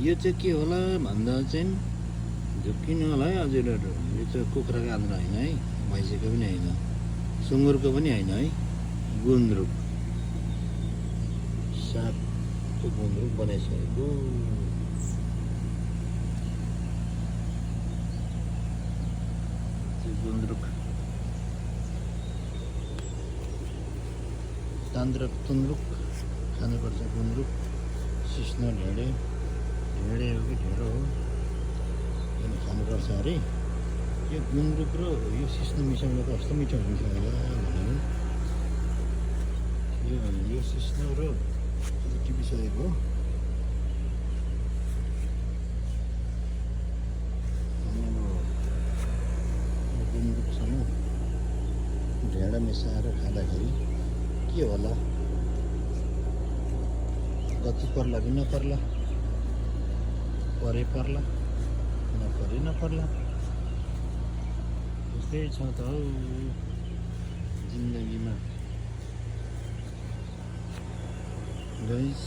यो चाहिँ के होला भन्दा चाहिँ झुक्किन होला है हजुरहरू। यो चाहिँ कुखुराको आन्द्रा होइन है, भैँसीको पनि होइन, सुँगुरको पनि होइन है, गुन्द्रुक, सागको गुन्द्रुक बनाइसकेको। गुन्द्रुक तान्द्रक तुन्द्रुक खानुपर्छ। गुन्द्रुक सिस्नो ढेँडे, ढेँडे हो कि ढेँडो हो अनि खानुपर्छ अरे। यो गुन्द्रुक र यो सिस्नो मिसाउँदा त कस्तो मिठो हुन्छ होला भनेर यो सिस्नो र टिपिसकेको गुन्द्रुकसँग ढेँडा मिसाएर खाँदाखेरि के होला, गति पर्ला कि नपर्ला, परे पर्ला नपरे नपर्ला, त्यस्तै छ त हौ जिन्दगीमा गाइस।